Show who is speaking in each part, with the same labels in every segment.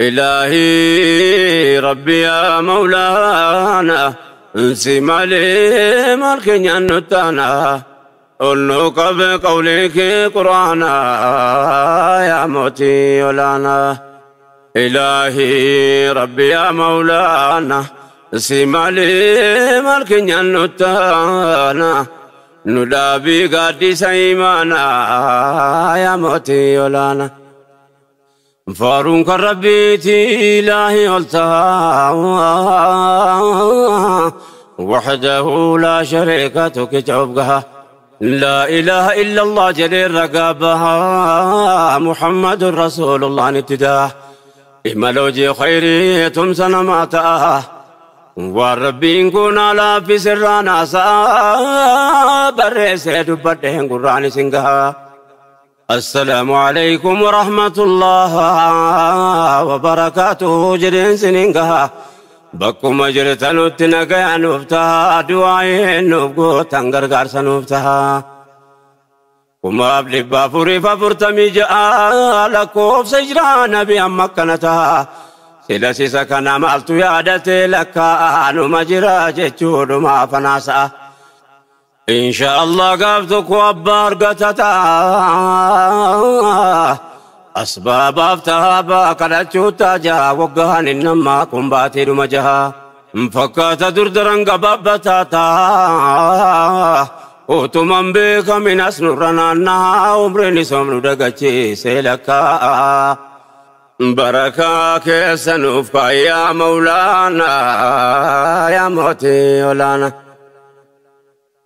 Speaker 1: إلهي ربي يا مولانا انسي مالي مالك نتانا قلنك بقولك قرآنا يا موتي ولانا. إلهي ربي يا مولانا انسي مالي مالك نتانا ندابي قادي سيمانا يا موتي ولانا. فارونك ربيتي إلهي قلتها وحده لا شريك تكتبها لا إله إلا الله جليل رقابها محمد رسول الله نتداه إمالوجي خيري تمسنا ما تاه والربي نكون على في سرانا سا برسي دبتين قرآن سنگها. السلام عليكم ورحمة الله وبركاته جرين سننگها بكم جرتن تنقى نفتها دعائين نبقو تنقر سنفتها وما أبلي بافوري فافرتمي جاء لكوف سجران بأمكنتها سلسي سكنا مالتو يادتي لك أنو مجرى جتشود ما فناسا إن شاء الله قابتك وأبار قتتا أسباب أفتها كالتشوتا جا وقهن إنما كن باتي مجها فكات دردرن قبابتاتا وتمن بك من أسنرنا عمرني سمر دقتي سيلكا بركة كيسنوفك يا مولانا يا موتي ولانا.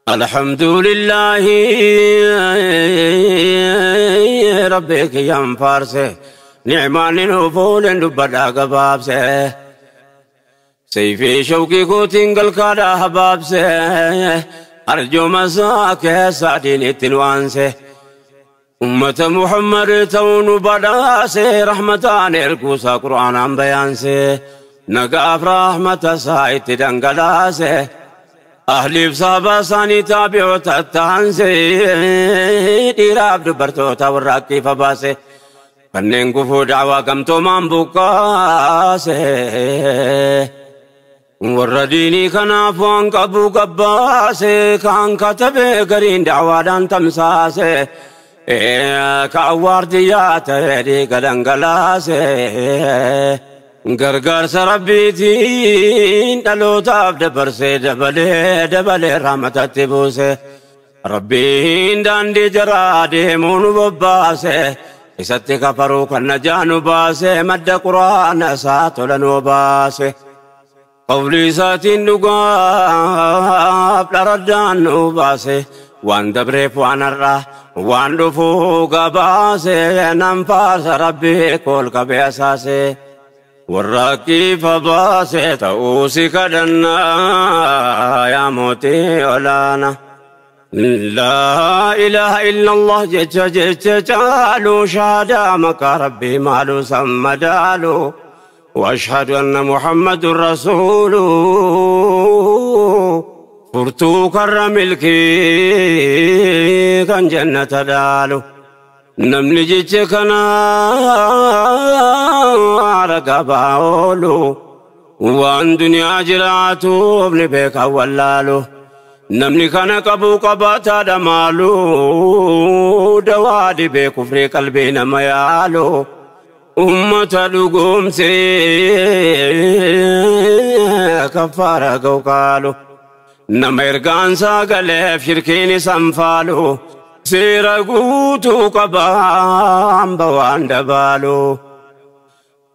Speaker 1: الحمد لله ربك يا فارسي نعمان نفول دبدا قبابسي سيفي شوقي كوتين قلقادا حبابسي أرجو مساك سعدين التنوانسي أمة محمد تون بداسي رحمتان الكوسا قرآن بيانسي نقاف رحمة سايت دنقلاسي أهلي بصابة ساني تابعو تتانسي ديراب دبرتو توراكي فباسي فنين كفو دعوة كمتو من بكاسي ورديني كنافوان قبو قباسي كان كتبي قرين دعوة دان تمساسي كأوار ديات دي قدنقلاسي غرغر سربيتين دلوتاف دبرسي دبلي دبلي رحمة تبوسي ربين داندي جرادي مونو بباسي إستي كفرو كالنجانو باسي مد قرآن ساتولنو باسي قولي ساتين دقاف لردانو باسي وان دبريف وان الرا وان دفو قباسي ننفاس ربي كل كبيساسي والراكي فباسي تأوسي كدنا يا موتي ولانا. لا إله إلا الله جت جت جالو شهادة مك ربي مالو سمدالو وأشهد أن محمد رسول فرتو كرم ملكي كان جنة دالو نمني جت كنا رقباولو وان دنيا جراتو ابن بك ولالو نمني كان قبو قباتا دمالو دوادي بكفر قلبي نميالو أمة لقوم سي كفارة قوقالو نميرقان ساقلف شركيني سنفالو سيرا قوتو قبام بوان دبالو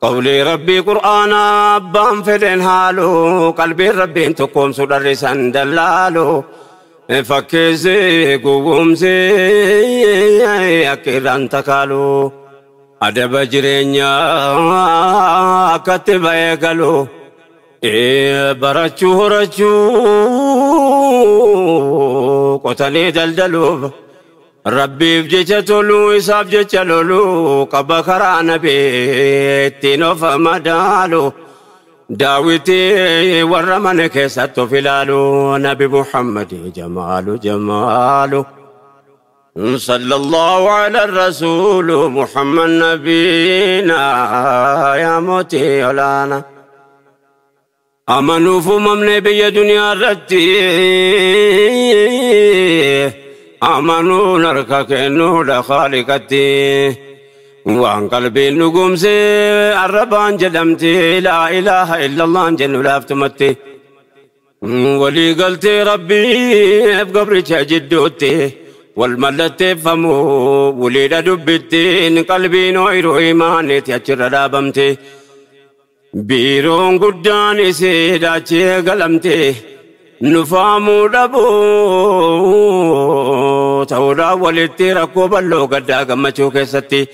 Speaker 1: قولي ربي قرآن أبام فدين هالو قلبي ربي انتقوم سدر سندلالو فكزي قوم سي أكيران تكالو أدب جرينيا كتب يقلو برچو رچو قتلي دلدلو ربي بجتلو إساب جتلو قبكرا نبي تنوف مدالو داوتي ورمن كيساتو فلالو نبي محمد جمالو جمالو. صلى الله على الرسول محمد نبينا يا موتي ولانا أمنوا فممن بي دنيا رتي أمنوا نركك نور خالقتي وعن قلبي نقوم سي الربان جدمتي لا إله إلا الله جن لافتمتي ولي قلت ربي بقبري جدوتي والملت فمو ولي دبتي قلبي نوير إيماني تأجر رابمتي بيرون قداني سيداتي قلمتي نفامو دبو تورا ولتي ركوب اللو قدا قمتشو كيستي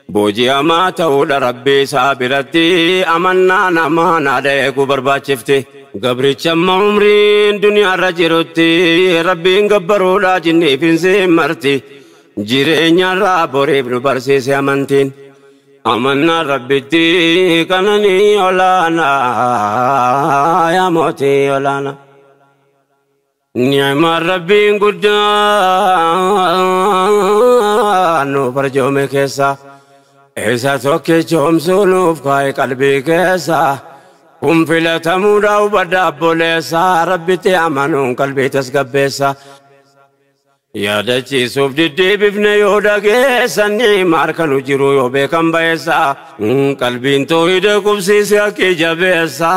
Speaker 1: بوجي أما تورا ربي سابرتي أمنا نمانا ديكو برباچفتي قبري چم عمرين دنيا رجرتي ربي قبرو لا جني فين مرتي جيرين رابوري ابن برسيس أمنتين أمنا ربتي كنني ولانا يا موتي ولانا نعم ربي قدان فرجو میں کیسا ایسا تو کہ چوم سنوف کھائے قلبی کیسا ہم فلتمودا وبدا بولیسا ربی تے امنون قلبی تسگبیسا yaadachiisuuf diddeebifne yoo dhageessanii maarkanu jiru yoo beekan ba'eessa qalbiin toohida qubsiise haqqi jabeessa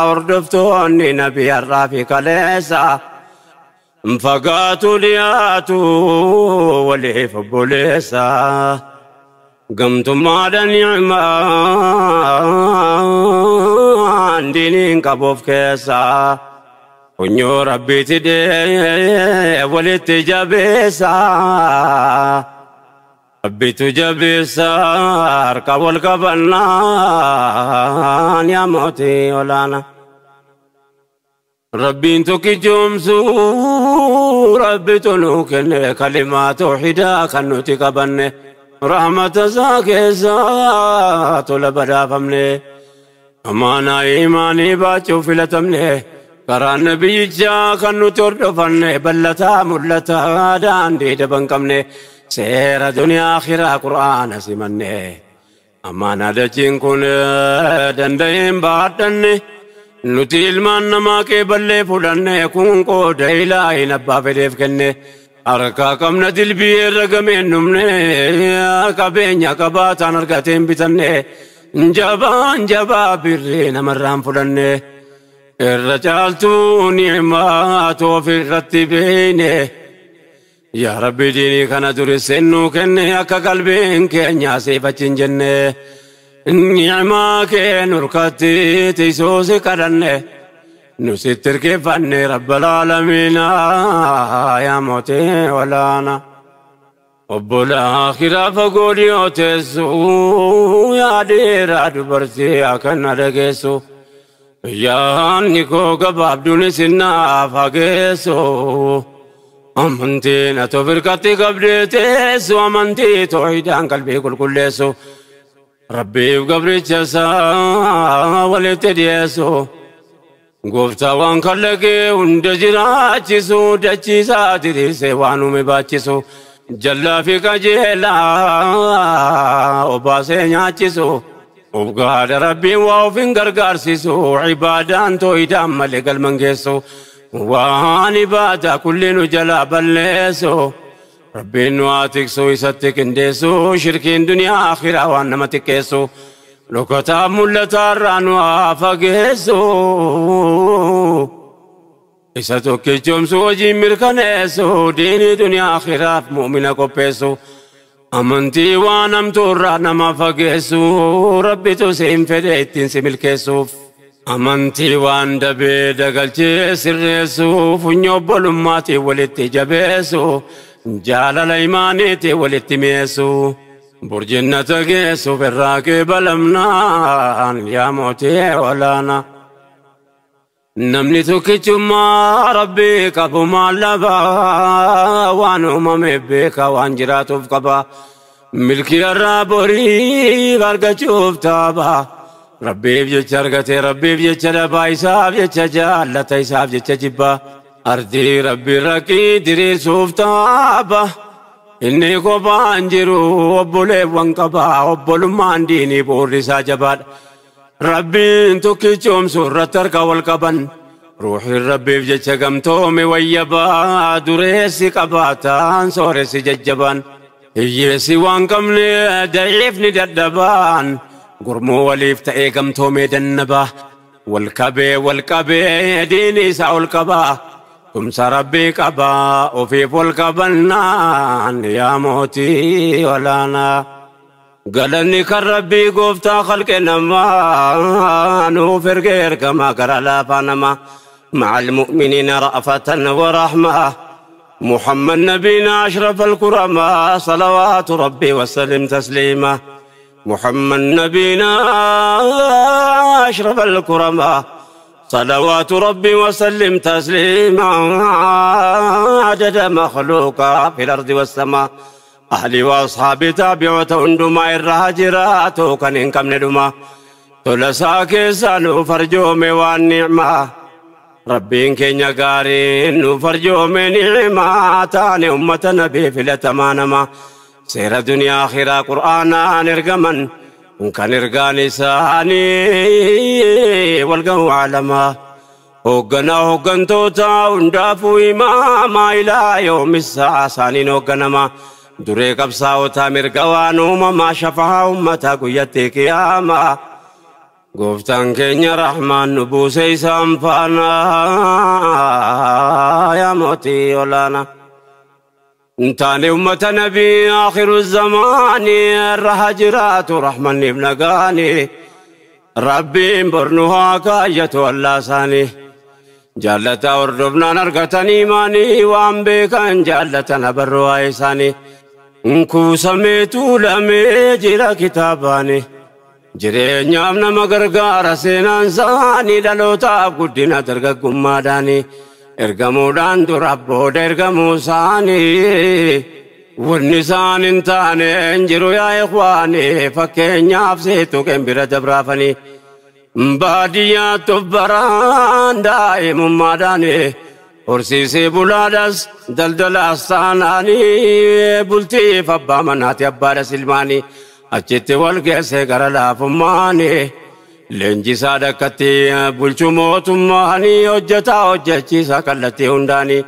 Speaker 1: hordoftoonni nabii har'aa fi kaleessa fagaatu dhiyaatu waliif obboleessa gamtummaadha ni'maan diiniin qabuuf keessa. Funyoo rabbiitti dee walitti jabeessa rabbitu jabeessa harka wal qabannaan yaa mootii olaana. Rabbiin tokkichoomsu rabbitu nuu kenne kalimaa toohidaa kan nuti qabanne rahmata isaa keessaa tola badhaafamne amaanaa imaanii baachuuf filatamne. Karaan nabiyyichaa kan nuti hordofanne bal'ataa mul'ataa daandii daban qabne seera duniyaa akhiraa qur'aana simanne amaanaa dachiin kun danda'een baadhanne nuti ilmaan namaa qeeballee fudhanne kun qooda ilaahin abbaa fedheef kenne harkaa qabna dilbii irra gameen dhumne qabeenya qabaataan argateen bitanne jabaan jabaa birrii namarraan fudhanne. Irra caaltuu ni'maa ofirratti beekne yaa Rabbi diinii kana dursee nuu kenne akka qalbiin keenya siif achi hin jenne ni'maa kee nurkatti tiisuu si kadhanne nu sitti hirkifanne rabbal aalamiinaa yaa mootii olaanaa. Obbolaa akhiraa fagoo dhiyoo teessu yaa dhiiraa dubartii akkana dhageessu. Yaanni koo gabaabduun isin hageessu amantiin ati firqatti qabdee teessu amantii toohidaan qalbii qulqulleessu rabbiif gabricha isaa walitti dhiyeessu gooftaa waan kallaqee hunda jiraachisu dachiisaa diriirsee waan uume baachisu jallaa fi qajeelaa obaasee nyaachisu. Obgaadha rabbiin waa ofiin gargaarsisu ibaadaan toohidaan malee galman geessu waan ibaadaa kulli nu jalaa balleessu rabbiin nu haa tiksu isatti qindeessu shirkiin duniyaa akhiraa waan nama xiqqeessu dhokataa mul'ataa irraa nu haa fageessu isa tokkichoomsu hojiin mirkaneessu diinii duniyaa akhiraaf mu'mina qopheessu. Amantii waan hamtuurraa nama fageessu rabbitu siin fedhe ittiin si milkeessuuf. Amantii waan dabee dagalchee sirreessu funyoo obbolummaatiin walitti jabeessu jaalala imaaniitiin walitti mi'eessu. Burjinnata geessuuf irraa qeebalamnaan yaa mootii olaanaa. Namni tokkichummaa rabbii qabu maal dhabaa waan uumameef beeka waan jiraatuuf qaba milkii irraa boriif argachuuf taaba rabbiif jecha argate rabbiif jecha dhabaa isaaf jecha jaallata isaaf jecha jibba Ardii rabbi rakkii diriirsuuf taaba. Inni kophaan jiru obboleewwan qaba. Obbolummaan diinii bu'uurri isaa jabaadha. Rabbiin tokkichoomsu irratti harka wal qaban. Ruuxiin rabbiif jecha gamtoome wayyabaa. Dureessi qabaataan sooressi jajjabaan. Hiyyeessi waan qabne daciifni dadhabaan. Gurmuu waliif ta'ee gamtoomee dannabaa. Wal qabee diinii isaa ol qabaa. Tumsa rabbii qabaa ofiif wal qabannaan yaa mootii olaanaa. Galanni kan rabbii gooftaa khalqe namaa nuuf ergee ergamaa gara laafaa namaa. مع المؤمنين رأفة ورحمة محمد نبينا أشرف الكرماء صلوات ربي وسلم تسليما. محمد نبينا أشرف الكرماء صلوات ربي وسلم تسليما. عدد مخلوقا في الأرض والسماء. أهلي وأصحابي تابعة هندما الرهاجرات كان إنكم ندما تلسا كيسان فرجوم والنعمة. ربين كينيا قارين فرجوم نعمة تاني أمة نبي في الأتمانما. سير دنيا آخرة قرآنا نرقمن كان إرقاني ساني والقو عالما. هوغنا هوغنتوتا وندافو إماما إلى يوم الساعة ساني نوغنما. دري قبصاوتا مرقوان أمما شفها أمتا قيتي قياما. قفتان كينيا رحمن نبوسي سامفانا يا موتي ولانا. انتاني أمة نبي آخر الزمان الرهجرات رحمن ابن قاني. ربي برنوها كاية واللاساني. جالتا وردبنا نرقتني ماني وان بكان جالتا نبروا إيساني. انكو سميتو لمي جرا كتاباني. jireenyaaf nama gargaara seenaan isaanii dhalootaaf guddina dargaggummaadhaani. Ergamuudhaan dura booda ergamuu isaanii. Wanni isaan hin taane hin jiru yaa ikhwaani fakkeenyaaf seetu qembira dabraafanii. Baadiyyaatti of baraan daa'imummaadhaani. Horsiisee bulaadhas daldalaas taanaanii bultiif abbaa manaati abbaadhas ilmaanii. Achitti wal geesse gara laafummaani. Leenjisaa dhakkatti bulchuu mootummaanii hojjetaa hojjechiisaa kallattii hundaanii.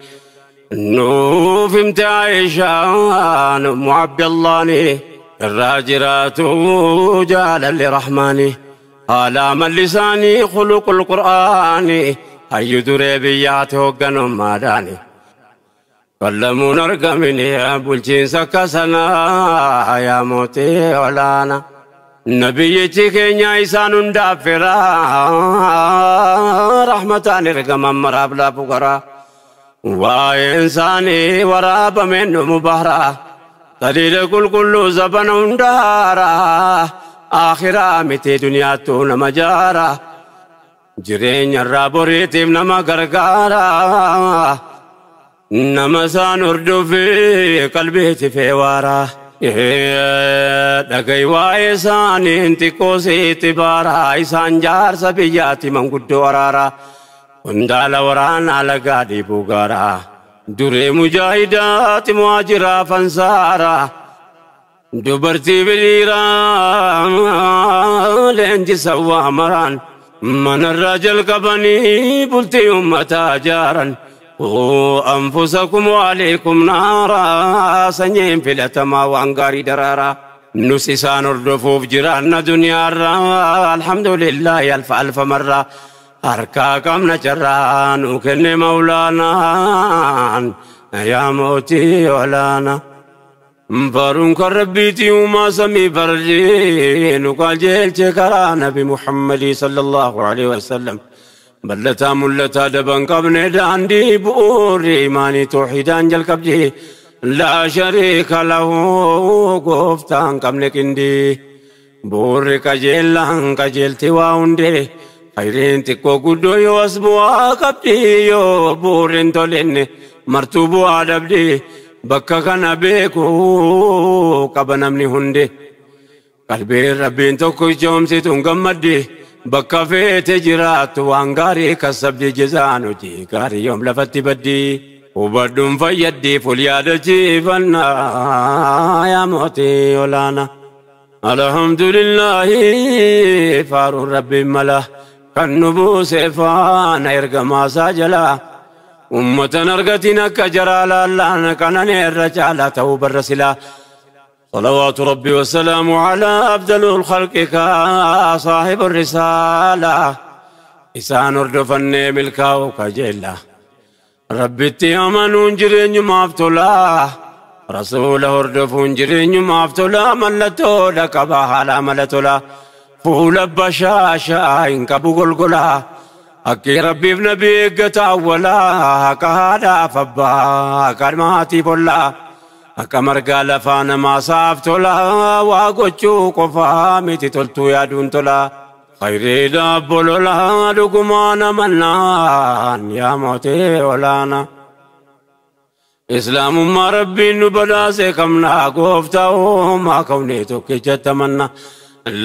Speaker 1: Nuuf himte Aayishaan Ummu Abdallaani irraa jiraatu jaalalli Rahmaani. Haala amalli isaanii khuluqul Qur'aani hayyu duree biyyaatti hoogganummaadhaani. Qallamuun argamini bulchiinsa akka sanaa yaa mootii olaanaa. Nabiyyichi keenya isaan hundaaf firaa rahmataan ergaman maraaf laafu garaa. Waa'een isaanii waraabameen dhumu bahraa taliila qulqulluu zabana hundaaraa akhiraa miti duniyaattuu nama jaaraa jireenya irraa boriitiif nama gargaaraa nama isaan hordofee qalbiitti feewaaraa. Dhaga'i waa'ee isaaniin xiqqoo sitti baaraa isaan jaarsa biyyaatti manguddoo araaraa. Qondaala waraanaa lagaa dhiibuu gaaraa duree mujaahidaati muhaajiraa fansaaraa dubartii biliiraa leenjisa waa maraan manarraa jalqabanii bultii uummataa jaaran. أنفسكم وعليكم نارا سنين في الأتما وأنقاري درارا نسيسان الرفوف جيران دنيا الحمد لله ألف ألف مرة أركاكم نجران وكن مولانا يا موتي ولانا فارون كربيتي وما سمي فرجين وقال جيل شكرا بمحمد صلى الله عليه وسلم بلتا ملتا دبن قبن داندي بؤور إيماني توحيدان جل قبدي لا شريك له قفتان قبن كندي بور كجيلان كجيلتي واوندي خيرين تكو قدو يوسبوا قبدي يو بورين تولين مرتوبوا عدبدي بكا كان بيكو قبن أمني هندي قلبي ربين توكو جومسي تنقمدي Bakka feete jiraattu waan gaarii kasabdi jizaan hojii gaarii yoom lafatti baddi. Hubadhuun fayyaddi ful yaadachiifannaa yaa mootii olaanaa. Alhamdulillahi faaruun rabbiin mala kan nu buuse faana ergamaa isaa jalaa. Ummatan argatiin akka jaraa laallaan kananeerra caalaa ta'uu barra silaa. صلوات ربي والسلام على أفضل الخلق صاحب الرسالة إسان أردفني ملكاو كجيلا ربي تيامنون جرين مافتولا رسوله أردفون جرين مافتولا ملتو لكباها لا ملتولا فول بشاشا إنكبو قلقلا أكي ربي بنبي قتاولا كهادا فبا كرماتي بولا Akka margaa lafaa namaa saaf tola waa gochuu qofaa miti toltuu yaaduun tola. Khayriidha bololaa dhugumaa namannaan yaa mootii olaanaa. Islaamummaa rabbiin nu badhaase qabnaa gooftaa uumaa kawnee tokkicha tamanna.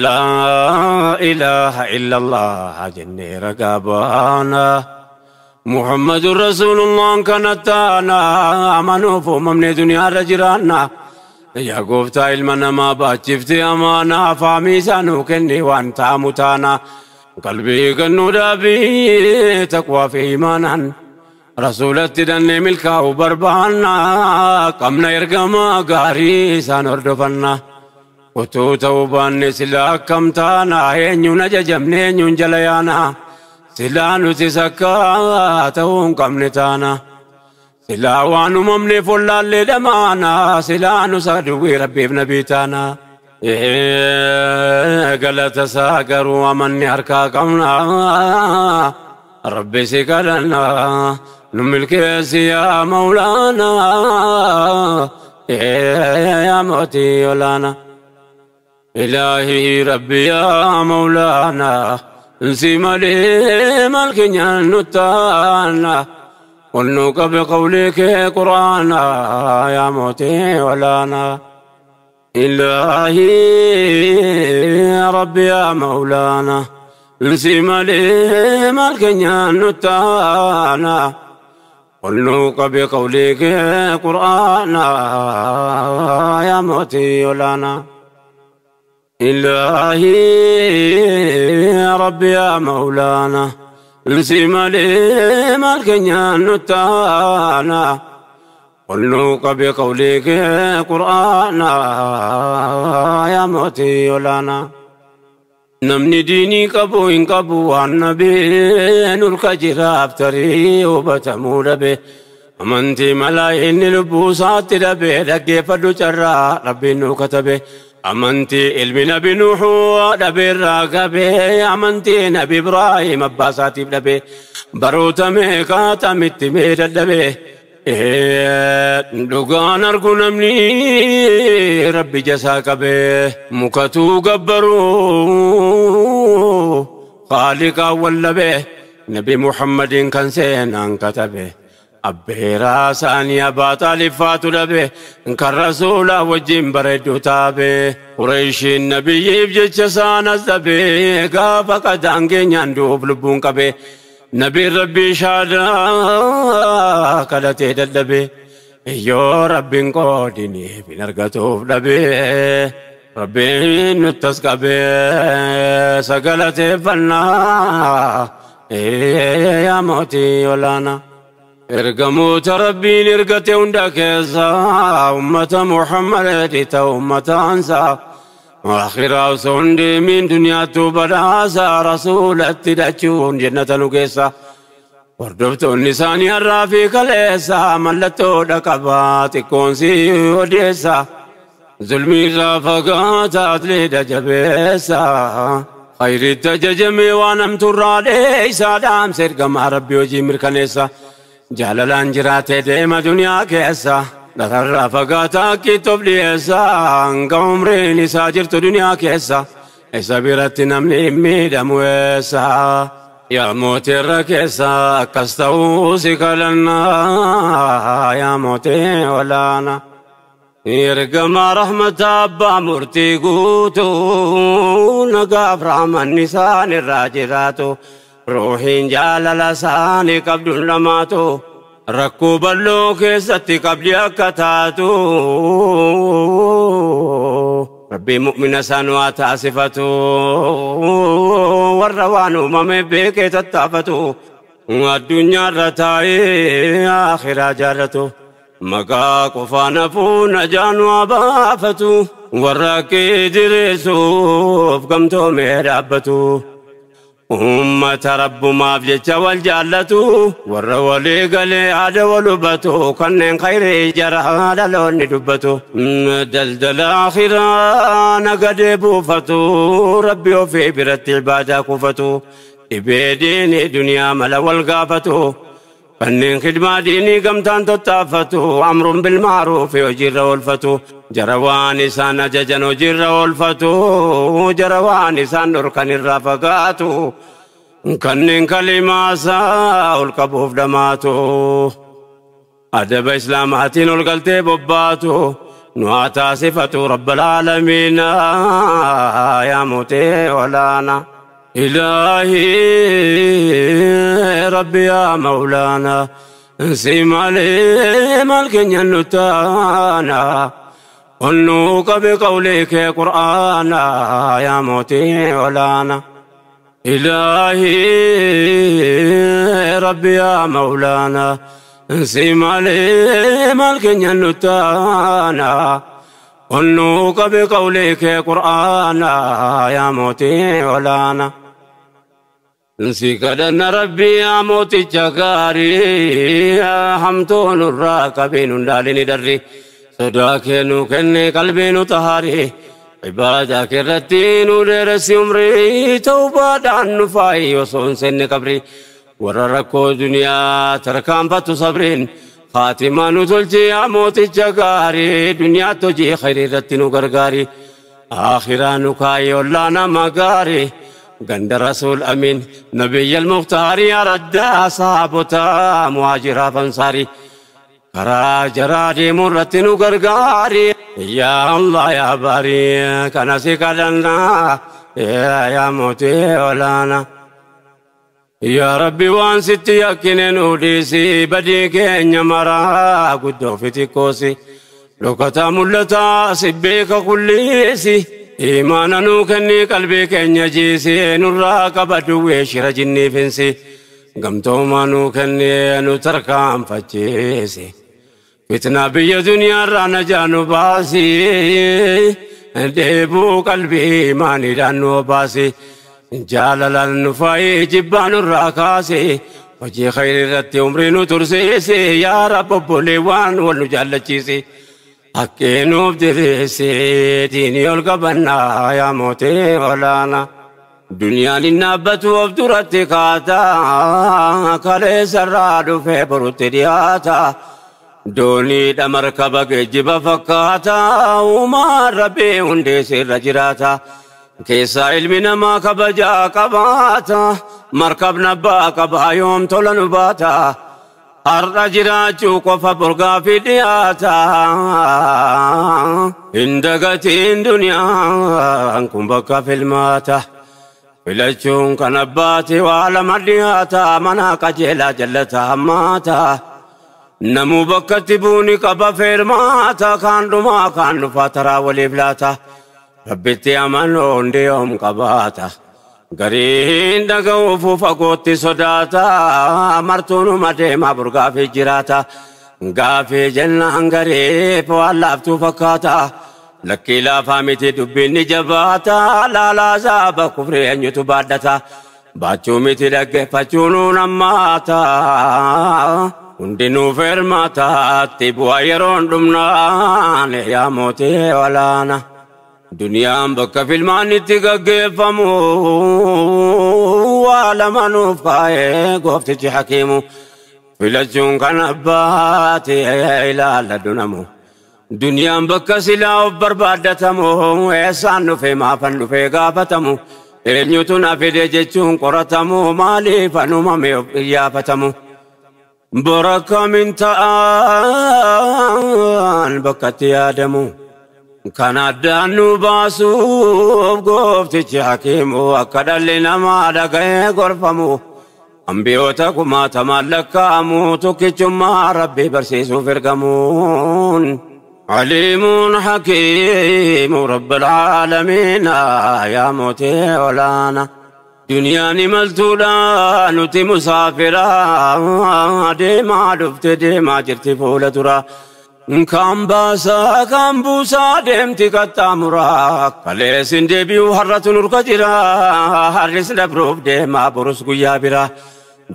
Speaker 1: Laa ilaaha illallah jennee ragaa baana. محمد رسول الله كانت أنا أمنوا فمن دنيا رجرانا يا قفتا علمنا ما باتشفتي أمانا فاميسانو كني وانتا متانا قلبي كنو دابي تقوى في إيمانا رسولة دني ملكا وبربانا قمنا يرقما قاري سانردفنا وتو توبان سلا كمتانا ينيو نججمني ينيو جليانا Silaa nuti sakkaa ta'uun qabne taana. Silaa waan uumamne follaallee dhamaana. Silaa nu saduwwii rabbiif nabii taana. Galata isaa garuu amanni harkaa qabna. Rabbi si kadhanna. Nu milkeessi yaa Mawlaana. Yaa mootii olaanaa. Ilaahii Rabbi yaa Mawlaana. انسي مالي مالك نتانا ونوك بقولك قرآنا يا موتي ولانا إلهي يا ربي يا مولانا انسي مالي مالك نتانا ونوك بقولك قرآنا يا موتي ولانا إلهي يا ربي يا مولانا انسي مالي مالك نتانا ونوك بقولك قرآنا يا موتي ولانا نمني ديني قبو إن قبو النبي نلك جراب تري وبتمور به أمنتي ملايين لبوسات ربي لكي فدو جرى ربي نكتبه أمنتي علم نبي نوح نبي الراقبي أمنتي نبي إبراهيم أباساتي نبي بروت ميقات متمير النبي لقان أرجو نمني ربي جساك به مكتو قبرو خالق أول به نبي محمد كان سينان كتبه أبيرا ساني أبا طالب فاتو لبه إنك الرسول وجين بردو تابه قريش النبي بجيش سانا الزبي قافا قد أنجين يندوب لبون كبه نبي ربي شادا كدتي دلبه يو ربي قودني بنرقتوف لبه ربي نتسقبه سقلتي فنا يا موتي ولانا Ergamoota Rabbiin ergate hunda keessaa ummata Muhammad ta'u ummata ansaa akhiraa osoo hin deemin duniyaattu badhaasaa rasuulatti dhachuun jannata nu keessa hordoftoonni isaanii har'aa fi kaleessa mallattoodha qabaa xiqqoon si odeessa zulmiirraa fagaataa atleedha jabeessa khayritti ajajamee waan hamtuurraa dheeysaa dhaamsa ergamaa Rabbii hojii mirkaneessa. Jaalalaan jiraatee deema duniyaa keessa lafarraa fagaataa akkiitti dhiyeessa hanga umriin isaa jirtu duniyaa keessa isa biratti namni hin miidhamu eessa yaa mootii irra keessa akkas ta'uu si kadhannaa yaa mootii olaanaa. Ergamaa rahmata abbaa murtii guutuu nagaaf rahmanni isaan irraa jiraatu ruuhiin jaalala isaanii qabduun lamaatu rakkoo bal'oo keessatti qabdi akka taatu Rabbii mu'mina isaan waa taasifatu warra waan uumame beekee tattaafatu addunyaarra taa'ee akhiraa jaallatu. Maqaa qofaan hafuu najaan waa baafatu warra kee diriirsuuf gamtoomee dhaabbatu. Uummata rabbumaaf jecha wal jaallatu warra walii galee aada wal hubatu kanneen khayrii jara dhaloonni dubbatu. Daldala akhiraa nagadee buufatu rabbi ofii biratti ibaadaa kuufatu dhibee diinii duniyaa mala wal gaafatu. Kanneen khidmaa diinii gamtaan tattaafatu amruun bilmaaruufi hojiirra oolfatu jara waan isaan ajajan hojiirra oolfatu jara waan isaan dhorkan irraa fagaatu kanneen kalimaa isaa ol qabuuf dhamaatu adaba islaamaatiin ol galtee bobbaatu nu haa taasifatu rabbal aalamiina yaa mootee olaanaa. إلهي ربي يا مولانا سيمالي مالك ينتانا قلنوك بقولك قرآنا يا موتي ولانا. إلهي ربي يا مولانا سيمالي مالك ينتانا قلنوك بقولك قرآنا يا موتي ولانا. سكدن ربي يا موتي جغاري حمتون الراكبين دالين دري صداك نوكني قلبي نطهاري عبادك الرتين ودرس عمري توبة عن نفاي وصون سن قبري ورركو دنيا تركان فتو صبرين خاتمة نتلتي يا موتي جغاري دنيا تجي خير رتين وغرغاري آخرا نكاي ولانا مغاري قند رسول أمين نبي المختار يا رد صحابتا مهاجرا فانصاري كرا جرادي مرتين وغرغاري يا الله يا باري كان سكدنا يا موتي ولانا. يا ربي وان ستي يكنن وديسي بدي كين مرا قدو في تكوسي لوكتا ملتا سبيك كليسي إيمانا نوكني قلبي كين يجيسي نراك بدوي شرجني فنسي قمتو ما نوكني نتركام فتشيسي فتنا بي دنيا رانا جانو باسي ديبو قلبي ماني دانو باسي جالل النفاي جبان الراكاسي وجي خير رتي عمري نترسيسي يا رب بوليوان ونجالتشيسي حقي بدريسي ديني القبنا يا موتي ولانا. دنيا للنابت وابدرت كاتا كالي سرادو في بروترياتا دوني دمركبك جب فكاتا وما ربي هندي سر جراتا كيسا علمنا ما كبجا كباتا مركب نبا كبا يوم تولنباتا الرجراجو قف برقا في دياتا اندقتين دنيا انكم بكا في الماتا فلجون كنباتي وعلم الدياتا منا قجلا جلتا ماتا نمو بكتبوني قبا فيرماتا كان دما كان فاترا وليبلاتا ربتي أمانون ديوم قباتا غرين دغوفو فقوتي صداتا مرتونو مديما برغا في جراتا غافي جنة غريب واللافتو فكاتا لكي لا فامتي دبيني جباتا لا لا زاب كفري أن يتبادتا باچو متي لك فچونو نماتا هندنو فرماتا تبوا يرون دمنان يا موتي ولانا. دنيا بك في الماني تغفمو وعلى نفاي قفتي حكيمو فلجون كان أباتي إلى لدنمو دنيا بك سلا بربادتمو إحسان في ما فن في غافتمو إنيوتنا في دجتون قرتمو مالي فنوما يافتمو. Baraka min ta'an bakkatti yaadamu. Kan addaan nu baasuuf gooftichi hakiimu akka dhalli namaa dhaga'ee gorfamu. Ambiyoota kumaatamaan lakkaa'amu tokkichummaa Rabbii barsiisuuf ergamuun. Aliimuun hakiimu Rabbil aalamiina yaa mootii olaana. Duniyaan imaltuudha nuti musaafira deemaa dhufte deemaa jirti fuula dura. Kan baasaa kan buusaa deemti qaxxaamuraa. Kaleessin deebi'u har'atu nurka jira. Har'is dabruuf deemaa borus guyyaa bira.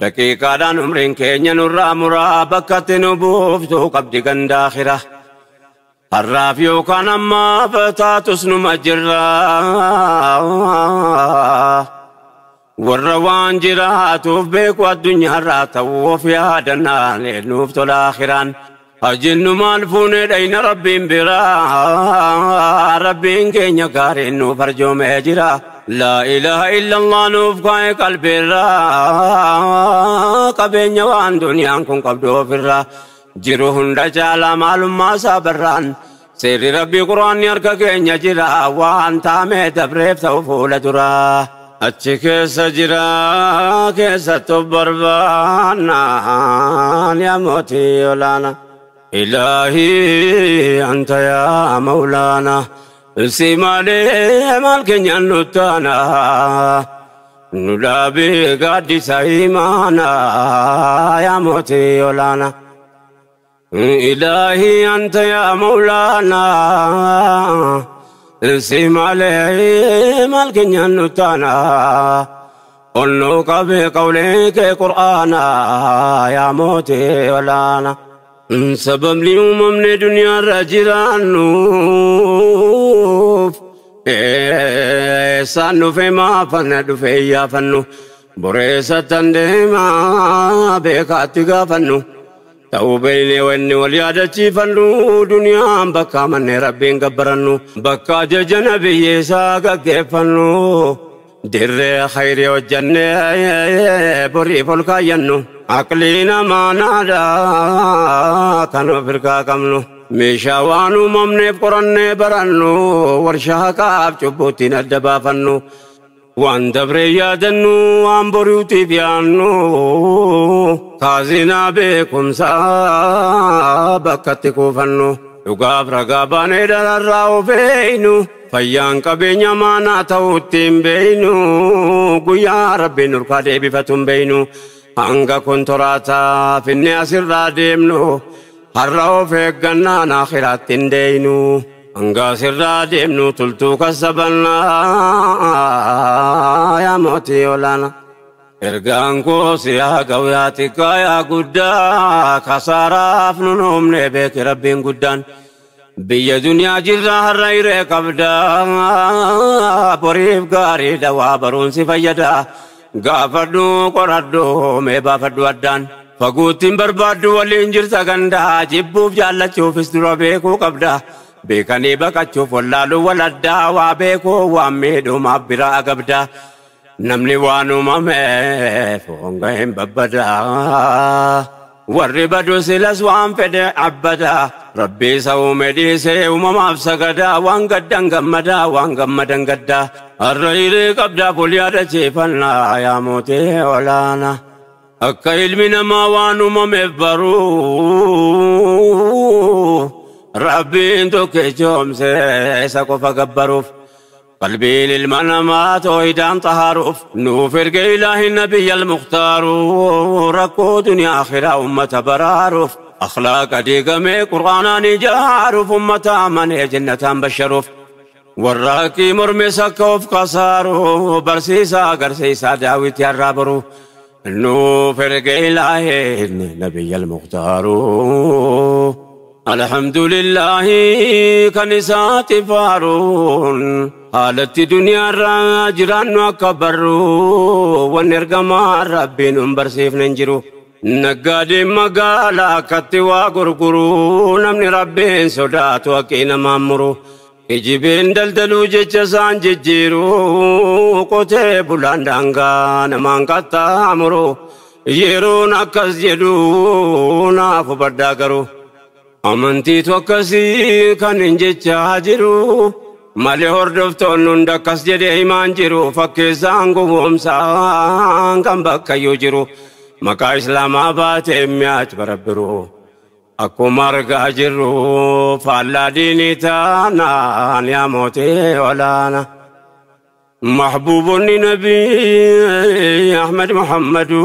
Speaker 1: Daqiiqaadhaan umriin keenya nurraa muraa bakkatti nu buuftuu qabdi gandaakhira. Har'aaf yookaan ammaaf taatus numa jirra. Warra waan jiraatuuf beeku addunyaarraa ta'uu of yaadannaan nuuf tola akhiraan. Hajinnu maal fuunee dhayna Rabbiin biraa. Rabbiin keenya gaariin nuuf arjoomee jira. Laa ilaaha illallah nuuf kaa'e qalbiirraa. Qabeenya waan duniyaan kun qabdu ofirraa. Jiru hunda caalaa maalummaa isaa barraan. Seerri Rabbii Quraanni harka keenya jira. Waan taamee dabreef ta'u fuula duraa. Achi keessa jira keessattuu barbaannaan yaa mootii olaana. Ilaahii anta yaa mawlaana. Si malee maal keenyaan nu taana. Nu dhaabee gaaddisa imaana yaa mootii olaana. Ilaahii anta yaa mawlaana. Si malee maal keenyaan nu taana. Onnuu qabee qawlee kee Qur'aana yaa mootii olaana. Sababni uumamne duniyaarra jiraannuuf eessaan dhufe maafanna dhufe iyyaafannu boreessattan deemaa beekaatti gaafannu ta'uu beeknee wanni wal yaadachiifannu duniyaan bakka amannee Rabbiin gabbarannu bakka ajaja nabiyyeessaa gaggeeffannu dirree khayrii hojjannee boriif ol kaayyannu. Aqlii namaa naadhaa kan of hirkaa qabnu. Meeshaa waan uumamneef qorannee barannu warshaa haqaaf cubbuuttiin adda baafannu. Waan dabree yaadannu waan boriitiif yaannu kaazinaa beekumsaa bakkatti kuufannu. Dhugaaf ragaa baanee dararraa of eeynu. Fayyaan qabeenya maanaa ta'uutti hin beeynu. Guyyaa Rabbiin nurkaa deebifatu hin beeynu. Hanga kontoraataa finne asirraa deemnu har'a of eeggannaan akhiraatti hin deeynu. Hanga asirraa deemnu tultuu kassabannaa yaa mootii olaana. Ergaan koo si haa ga'u yaa xiqqaa yaa guddaa kasaaraaf nun uumne beeki Rabbiin guddaan. Biyya duniyaa jirra har'a hiree qabdaa boriif gaariidha waa baruun si fayyada. Gaafadhu qoradhu mee baafadhu addaan. Faguuttiin barbaaddu waliin jirta gandaa jibbuuf jaallachuufis dura beekuu qabda. Beekanii baqachuuf wallaaluu waladdaa waa beekuu waan miidhumaaf biraa agabda. Namni waan uumameef honga hin babbadaa. Warri badu silas waan fedhe abbadaa. Rabbi isa uume dhiisee uumamaaf sagadaa. Waan gaddan gammadaa waan gammadan gaddaa. Har'a hiree qabdaa fuul yaadachiifannaa yaa mootii olaana. Akka ilmi namaa waan uumameef baruu Rabbiin tokkichoomsee isa qofa gabbaruuf. Qalbiin ilma namaa toohidaan xahaaruuf nuuf erge ilaahi nabiyya almuktaaru rakkoo duniyaa akhiraa ummata baraaruuf. Akhlaaqa diigamee Qur'aanaan ijaaruuf ummata amanee jannataan basharuuf. Warra haqqii mormes akka of kasaaru barsiisaa agarsiisaa daawwitii har'aa boru. Nuuf erge ilaahi nabiyya almuktaaru. Alhamdulillahi kan isaati faaruun haalatti duniyaarraa jiraannu akka barru wanni ergamaa Rabbiin nun barsiifne hin jiru. Naggaadeen magaalaa akkatti waa gurguru namni Rabbiin sodaatu haqqii namaan muru. Kijibeen daldaluu jecha isaan jijjiiru qotee bulaan daangaa namaan qaxxaamuru. Yeroon akkas jedhu naaf hubadhaa garuu. Amantiitu akkasii kan hin jechaa jiru. Malee hordoftoonni hunda akkas jedhee himaan jiru. Fakkeessaan gowwoomsaan kan bakkayyuu jiru. Maqaa Islaamaa baatee mi'aach barabbiru. Akkuma argaa jirru faallaa diinii taanaan yaa mootee olaana. Mahbuubonni Nabii Ahmad Muhammadu.